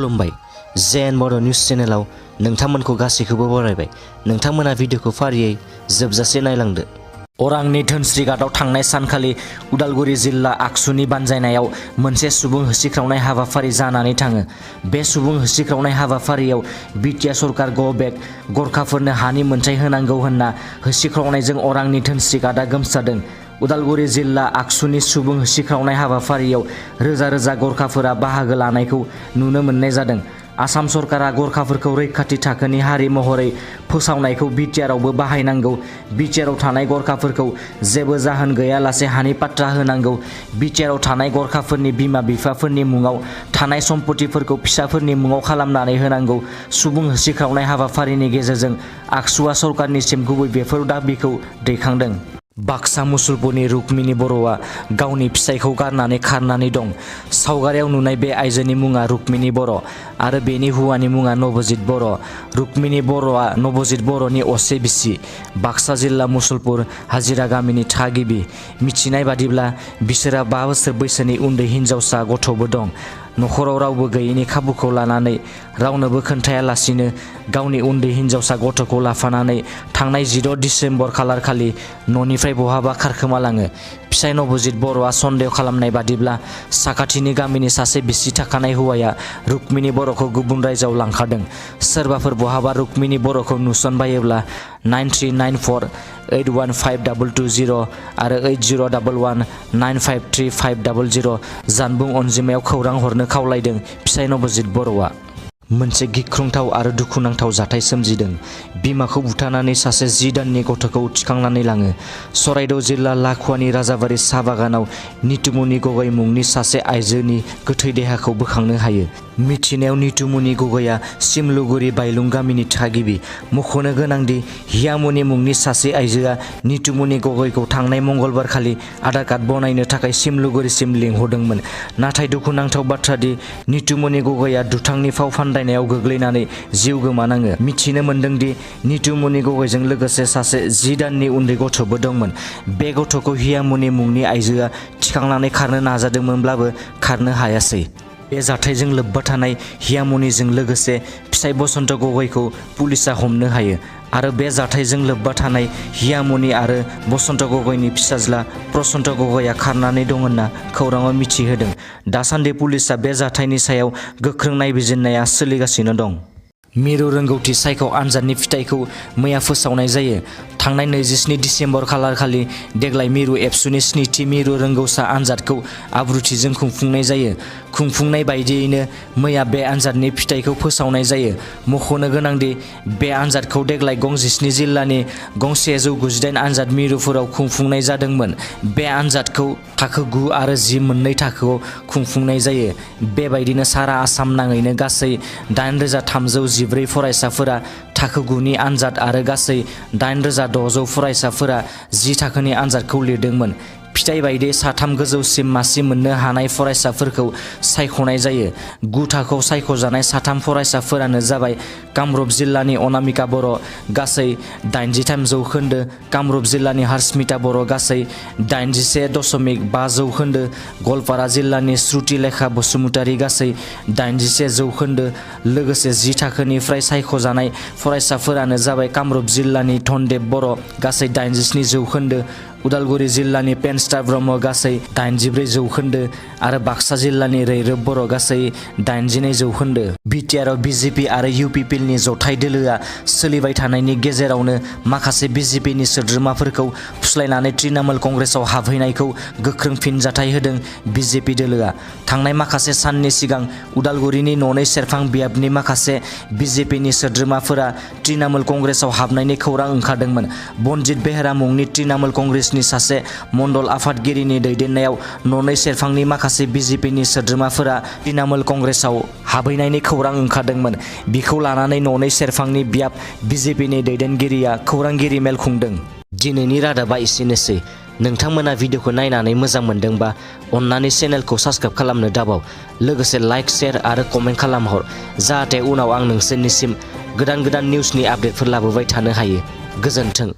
खुलुमबाय जेएन बर' निउज चेनेलाव नोंथांमोनखौ गासैखौबो बरायबाय। नोंथांमोना भिडिअखौ फारियै जोबजासे नायलांदो। अरांनि धोनस्रिघाटआव थांनाय सानखालि उदालगुरि जिल्ला आकसुनि बानजायनायाव मोनसे सुबुं होसिख्रावनाय हाबाफारि जानानै थाङो। बे सुबुं होसिख्रावनाय हाबाफारियाव बिटिआर सरकार गो बेक गरखाफोरनो हानि मोनथाय होनांगौ होनना होसिख्रावनायजों अरांनि धोनस्रिघाटआ गोमसारदों। उदालगुरि जिल्ला आकसुनि सुबुं होसिख्रावनाय हाबाफारियाव रोजा रोजा गरखाफोरा बाहागो लानायखौ नुनो मोननाय जादों। आसाम सरकारा गरखाफोरखौ रैखाथि थाखोनि हारि महरै फोसावनायखौ बिटिआरआवबो बाहायनांगौ। बिटिआरआव थानाय गरखाफोरखौ जेबो जाहोन गैयालासे हानि पाट्टा होनांगौ। बिटिआरआव थानाय गरखाफोरनि बिमा बिफाफोरनि मुङाव थानाय सम्पतिफोरखौ फिसाफोरनि मुङाव खालामनानै होनांगौ। सुबुं होसिख्रावनाय हाबाफारिनि गेजेरजों आकसुआ सरकारनिसिम गुबै बेफोर दाबिखौ दैखांदों। बाक्सा मुसलपुरनि रुक्मिनी बर'आ गावनि फिसायखौ गारनानै खारनानै दं। सावगारियाव नुनाय बे आइजोनि मुङा रुक्मिनी बर' आरो बेनि हौवानि मुङा नबजित बर'। रुक्मिनी बर'आ नबजित बर'नि असे बिसि। बाक्सा जिल्ला मुसलपुर हाजिरा गामिनि थागिबि। मिथिनाय बादिब्ला बिसोरहा 5 बोसोर बैसोनि उन्दै हिनजावसा गथ'बो दं। नखराव रावबो गैयैनि खाबुखौ लानानै रावनोबो खोन्थायालासिनो गावनि उन्दै हिनजावसा गथ'खौ लाफानानै थांनाय 16 डिसेम्बर खालारखालि न'निफ्राय बहाबा खारखोमालाङो। फिसाय नबजित बर'आ सन्देह खालामनाय बादिब्ला साखाथिनि गामिनि सासे बिसि थाखानाय हौवाया रुक्मिनी बर'खौ गुबुन रायजोआव लांखारदों। सोरबाफोर बहाबा रुक्मिनी बर'खौ नुसनबायोब्ला 9394815220 आरो 8011953500 जानबुं अनजिमायाव खौरां हरनो खावलायदों फिसाय नबजित बर'आ। मोनसे गिख्रंथाव आरो दुखुनांथाव जाथाय सोमजिदों। बिमाखौ बुथारनानै सासे 10 दाननि गथ'खौ थिखांनानै लाङो। चराइदेव जिल्ला लाखुवानि राजाबारि साहा बागानाव नितुमनि गगৈ मुंनि सासे आइजोनि गोथै देहाखौ बोखांनो हायो। मिथिनायाव नितुमनि गगैआ सिमलुगुरि बायलुं गामिनि थागिबि। मख'नो गोनांदि हियामुनि मुंनि सासे आइजोआ नितुमनि गगैखौ थांनाय मंगलबारखालि आधार कार्ड बनायनो थाखाय सिमलुगुरिसिम लिंहरदोंमोन। नाथाय दुखुनांथाव बाथ्रादि नितुमनि गगैआ दुथांनि फाव फान्दायनायाव गोग्लैनानै जिउ गोमानाङो। मिथिनो मोन्दोंदि नितुमनि गगैजों लोगोसे सासे 10 दाननि उन्दै गथ'बो दंमोन। बे गथ'खौ हियामुनि मुंनि आइजोआ थिखांनानै खारनो नाजादोंमोनब्लाबो खारनो हायासै। बे जाथायजों लोब्बा थानाय हियामुनिजों लोगोसे फिसाय बसन्त गगैखौ पुलिसआ हमनो हायो आरो बे जाथायजों लोब्बा थानाय हियामुनि आरो बसन्त गगैनि फिसाज्ला प्रसन्त गगैआ खारनानै दं होनना खौराङाव मिथिहोदों। दासान्दि पुलिसआ बे जाथायनि सायाव गोख्रों नायबिजिरनाया सोलिगासिनो दं। मिरु रोंगौथि सायख' आनजादनि फिथाइखौ मैया फोसावनाय जायो। थांनाय 27 डिसेम्बर खालारखालि देग्लाय मिरु एबसुनि 7थि मिरु रोंगौसा आनजादखौ आब्रुथिजों खुंफुंनाय जायो। खुंफुंनाय बायदियैनो मैया बे आनजादनि फिथाइखौ फोसावनाय जायो। मख'नो गोनांदि बे आनजादखौ देग्लाय गं 17 जिल्लानि गं 198 आनजाद मिरुफोराव खुंफुंनाय जादोंमोन। बे आनजादखौ थाखो 9 आरो 10 मोननै थाखोआव खुंफुंनाय जायो। बेबायदिनो सारा आसाम नाङैनो गासै 8314 फरायसाफोरा थाखो 9नि आनजाद आरो गासै 8600 फरायसाफोरा 10 थाखोनि आनजादखौ लिरदोंमोन। फिथाइ बायदि साथाम गोजौसिम मासि मोननो हानाय फरायसाफोरखौ सायख'नाय जायो। 9 थाखोआव सायख'जानाय साथाम फरायसाफोरानो जाबाय कामरुप जिल्लानि अनामिका बर' गासै 83 जौखोन्दो, कामरुप जिल्लानि हारस्मिता बर' गासै 81.5 जौखोन्दो, गवालपारा जिल्लानि श्रुतिलेखा बसुमतारी गासै 81 जौखोन्दो। लोगोसे 10 थाखोनिफ्राय सायख'जानाय फरायसाफोरानो जाबाय कामरुप जिल्लानि धनदेब बर' गासै 87 जौखोन्दो, उदालगुरि जिल्लानि पेनस्टार ब्रह्म गासै 84 जौखोन्दो आरो बाक्सा जिल्लानि रैरब बर' गासै 82 जौखोन्दो। बिटिआरआव बिजेपि आरो इउपिपिएलनि जथाय दोलोआ सोलिबाय थानायनि गेजेरावनो माखासे बिजेपिनि सोद्रोमाफोरखौ फुस्लायनानै तृणमूल कंग्रेसआव हाबहैनायखौ गोख्रों फिनजाथाय होदों बिजेपि दोलोआ। थांनाय माखासे साननि सिगां उदालगुरिनि न'नै सेरफां बियाबनि माखासे बिजेपिनि सोद्रोमाफोरा तृणमूल कंग्रेसआव हाबनायनि खौरां ओंखारदोंमोन। बनजित बेहेरा मुंनि तृणमूल कंग्रेसनि सासे मण्डल आफादगिरिनि दैदेननायाव न'नै सेरफांनि माखासे बिजेपिनि सोद्रोमाफोरा तृणमूल कंग्रेसआव हाबहैनायनि खौरां ओंखारदोंमोन। बिखौ लानानै न'नै सेरफांनि बियाब बिजेपिनि दैदेनगिरिया खौरांगिरि मेल खुंदों। दिनैनि रादाबा एसेनोसै। नोंथांमोना भिडिअखौ नायनानै मोजां मोनदोंबा अन्नानै चेनेलखौ साबस्क्राइब खालामनो दाबाव। लोगोसे लाइक, शेयार आरो कमेन्ट खालामहर जाहाथे उनाव आं नोंसोरनिसिम गोदान निउसनि आपडेटफोर लाबोबाय थानो हायो। गोजोन्थों।